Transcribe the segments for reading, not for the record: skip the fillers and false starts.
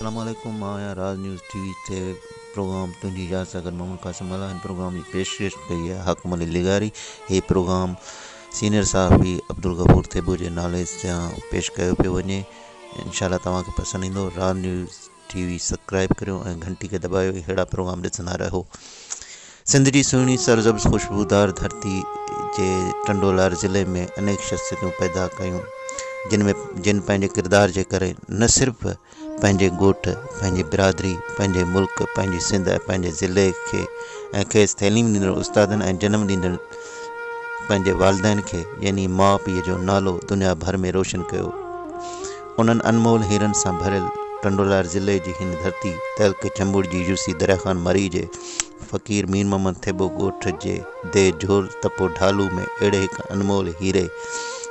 السلام عليڪم مان آهيان راز نيوز ٽي وي تي پروگرام تنهنجي ياد سان گڏ محمد قاسم ملاح هن پروگرام جي پيشڪش ڪئي آهي حاڪم علي لغاري هي پروگرام سينئر صحافي عبدالغفور ٿيٻو جي نالي سان پيش ڪيو پيو وڃي انشاء الله توهان کي پسند ايندو راز نيوز ٽي وي سبسڪرائب ڪريو ۽ گهنٽي کي دٻايو اهڙا پروگرام ڏسندا رهو سنڌ جي سهڻي سرسبز خوشبودار ڌرتي جي ٽنڊولار ضلعي ۾ انيڪ شخصيتون پيدا ڪيون جن ۾ جن پنهنجي ڪردار جي ڪري نه صرف پنهنجي ڳوٺ، پنهنجي برادري، پنهنجي ملڪ، پنهنجي سنڌ ۽ پنهنجي ضلعي کي ۽ کيس تعليم ڏيندڙ استادن ۽ جنم ڏيندڙ پنهنجي والدين کي يعني ماء پيء جو نالو دنيا ڀر ۾ روشن ڪيو. انهن انمول هيرن سان ڀريل ٽنڊوالهيار ضلعي جي هن ڌرتي تعلقي چمبڙ جي يوسي دريا خان مري جي فقير مير محمد ٿيٻو ڳوٺ جي ديهه جهول تپو ڍالو ۾ اهڙي هڪ انمول هيري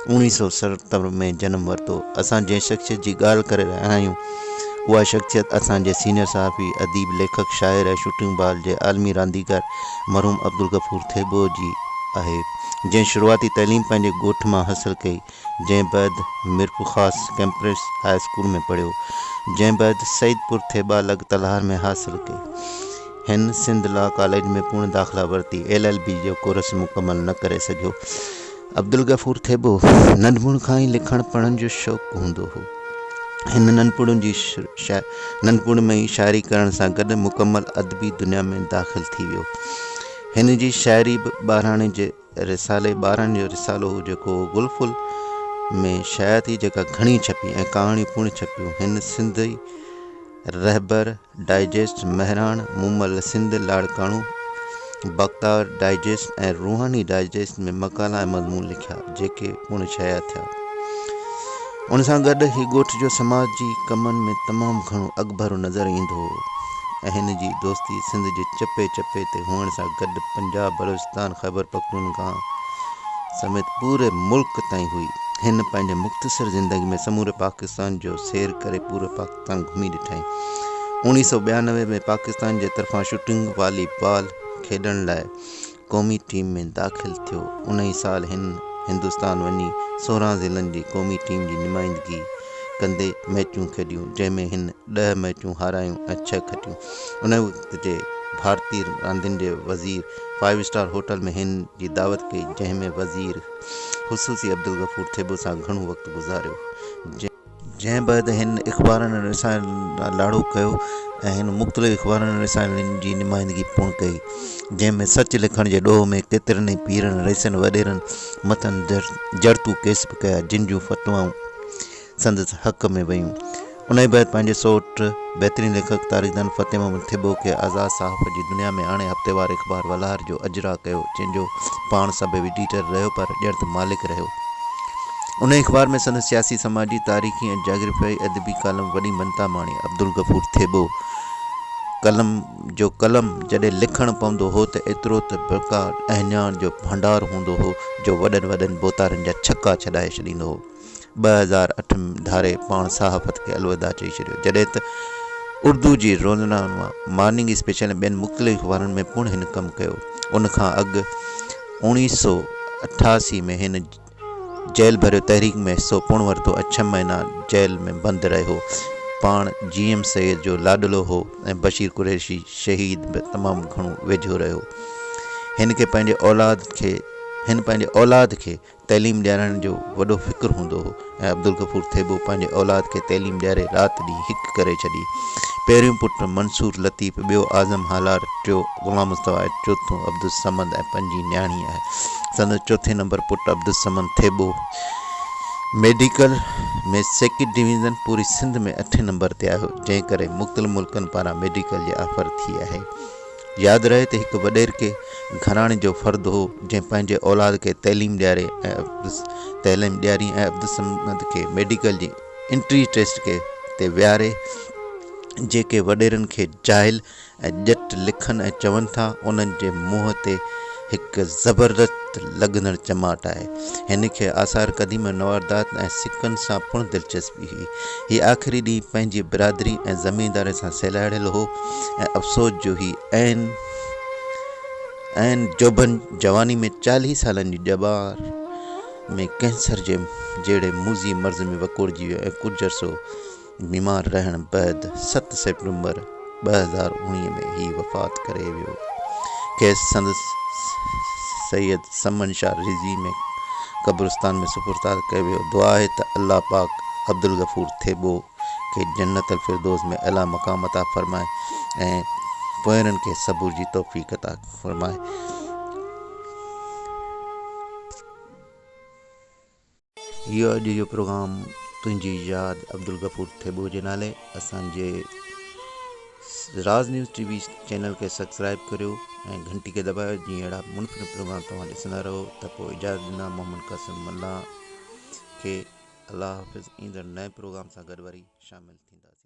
اوڻيهه سئو ستر ۾ جنم ورتو. اسان جنهن شخصيت جي ڳالهه ڪري رهيا آهيون، اها شخصيت اسان جي سينيئر صحافي، اديب، ليکڪ، شاعر ۽ شوٽنگ بال جي عالمي رانديگر مرحوم عبدالغفور ٿيٻو جي آهي، جنهن شروعاتي تعليم پنهنجي ڳوٺ مان حاصل ڪئي، جنهن بعد ميرپورخاص ڪئمپرس هاء اسڪول ۾ پڙهيو، جنهن بعد سعيدپور ٿيٻا لڳ تلهار ۾ حاصل ڪئي. هن سنڌ لا ڪاليج ۾ پڻ داخلا ورتي، ايل ايل بي جو ڪورس مڪمل نه ڪري سگهيو. عبدالغفور ٿيٻو ننڍپڻ کان ئي لکڻ پڙهڻ جو شوق هوندو هو. هن ننڍپڻ جي ننڍپڻ ۾ ئي شاعري ڪرڻ سان گڏ مڪمل ادبي دنيا ۾ داخل ٿي ويو. هن جي شاعري به ٻاراڻي جي رسالي ٻارن جو رسالو هو جيڪو گل ڦل ۾ شايع ٿي جيڪا گهڻي ڇپي ۽ ڪهاڻيون پڻ ڇپيون. هن سنڌي رهبر، ڊائجسٽ، مهراڻ، مومل سنڌ لاڙڪاڻو، بختاور ڊائجسٽ ۽ روحاني ڊائجسٽ ۾ مقالا ۽ مضمون لکيا جيڪي پڻ شايع ٿيا. ان سان گڏ هي ڳوٺ جو سماجي ڪمن ۾ تمام گهڻو اڳڀرو نظر ايندو هو ۽ هن جي دوستي سنڌ جي چپي چپي تي هئڻ سان گڏ پنجاب، بلوچستان، خيبرپختونخواهه سميت پوري ملڪ تائين هئي. هن پنهنجي مختصر زندگي ۾ سموري پاڪستان جو سير ڪري پورو پاڪستان گهمي ڏٺائين. 1992 ۾ پاڪستان جي طرفان شوٽنگ والي بال کيڏڻ لاء قومي ٽيم ۾ داخل ٿيو. ان ئي سال هن هندستان وڃي 16 ضلعن جي قومي ٽيم جي نمائندگي ڪندي ميچون کيڏيون، جنهن ۾ هن ڏهه ميچون هارايون ۽ ڇهه کٽيون. ان وقت جي ڀارتي راندين جي وزير فائيو اسٽار هوٽل ۾ هن جي دعوت ڪئي، جنهن ۾ وزير خصوصي عبدالغفور ٿيٻو سان گهڻو وقت گذاريو. جنهن بعد هن اخبارن ۽ رسالن ڏانهن لاڙو ڪيو ۽ هن مختلف اخبارن ۽ رسالن جي نمائندگي پڻ ڪئي، جنهن ۾ سچ لکڻ جي ڏوهه ۾ ڪيترن ئي پيرن، رئيسن، وڏيرن مٿن جڙتو ڪيس به ڪيا، جن جون فتوائون سندس حق ۾ ويون. انهيء بعد پنهنجي سئوٽ بهترين ليکڪ تاريخدان فتح محمد ٿيٻو کي آزاد صحافت جي دنيا ۾ آڻي هفتيوار اخبار ولهار جو اجراء ڪيو، جنهن جو پاڻ سب ايڊيٽر رهيو پر ڄڻ ته مالڪ رهيو. انهيء اخبار ۾ سندس سياسي، سماجي، تاريخي ۽ جاگرافيائي ادبي ڪالم وڏي مڃتا ماڻي. عبدالغفور ٿيٻو قلم جو قلم جڏهن لکڻ پوندو هو ته ايترو ته بيڪار اهڃاڻ جو ڀنڊار هوندو هو جو وڏن وڏن ڀوتارن جا ڇڪا ڇڏائي ڇڏيندو هو. 2008 ڌاري پاڻ صحافت کي الوداع چئي ڇڏيو. جڏهن ته اردو جي روزنامه مارننگ اسپيشل ۽ ٻين مختلف اخبارن ۾ پڻ هن ڪم ڪيو. ان کان اڳ 1988 ۾ هن جيل ڀريو تحريڪ ۾ حصو پڻ ورتو ۽ ڇهه مهينا جيل ۾ بند رهيو. پاڻ جي ايم سيد جو لاڏلو هو ۽ بشير قريشي شهيد به تمام گهڻو ويجهو رهيو. هن کي پنهنجي اولاد کي هن پنهنجي اولاد کي تعليم ڏيارڻ جو وڏو فڪر هوندو هو ۽ عبدالغفور ٿيٻو پنهنجي اولاد کي تعليم ڏياري رات ڏينهن هڪ ڪري ڇڏي. پهريون پٽ منصور لطيف، ٻيو اعظم هالار، ٽيو غلام مصطفيٰ ۽ چوٿون عبدالصمد ۽ پنجين نياڻي آهي. سندس چوٿين نمبر پٽ عبدالصمد ٿيٻو ميڊيڪل ۾ سيڪنڊ ڊويزن پوري سنڌ ۾ اٺين نمبر تي آيو، جنهن ڪري مختلف ملڪن پاران ميڊيڪل جي آفر ٿي آهي. ياد رهي ته هڪ وڏيرڪي گهراڻي جو فرد هو، جنهن پنهنجي اولاد کي تعليم ڏياري ۽ تعليم ڏياري ۽ عبدالصمد کي ميڊيڪل جي انٽري ٽيسٽ کي تي ويهاري جيڪي وڏيرن کي جاهل ۽ ڄٽ لکن ۽ چون ٿا، انهن جي منهن تي هڪ زبردست لڳندڙ چماٽ آهي. هن کي آثار قديمه، نواردات ۽ سڪن سان پڻ دلچسپي هئي. هي آخري ڏينهن پنهنجي برادري ۽ زمينداري سان سلهاڙيل هو ۽ افسوس جو هي عين عين جوڀن جواني ۾ 40 سالن جي ڄمار ۾ ڪينسر جي جهڙي موذي مرض ۾ وڪوڙجي ويو ۽ ڪجهه عرصو بيمار رهڻ بعد 7 سيپٽمبر 2019 ۾ هي وفات ڪري ويو. کيس سندس سيد سمن شاهه رضوي ۾ قبرستان ۾ سپرد ڪيو ويو. دعا آهي ته الله پاڪ عبدالغفور ٿيٻو کي جنت الفردوس ۾ اعليٰ مقام عطا فرمائي ۽ پوئرن کي صبر جي توفيق عطا فرمائي. هيء اڄ جو پروگرام تنهنجي ياد عبدالغفور ٿيٻو جي نالي. اسان جي راز نيوز ٽي وي چينل کي سبسڪرائب ڪريو ۽ گهنٽي کي دٻايو جيئن اهڙا منفرد پروگرام توهان ڏسندا رهو ته پوء اجازت ڏيندا محمد قاسم ملاح کي الله حافظ ايندڙ نئين پروگرام سان گڏ وري شامل ٿينداسين.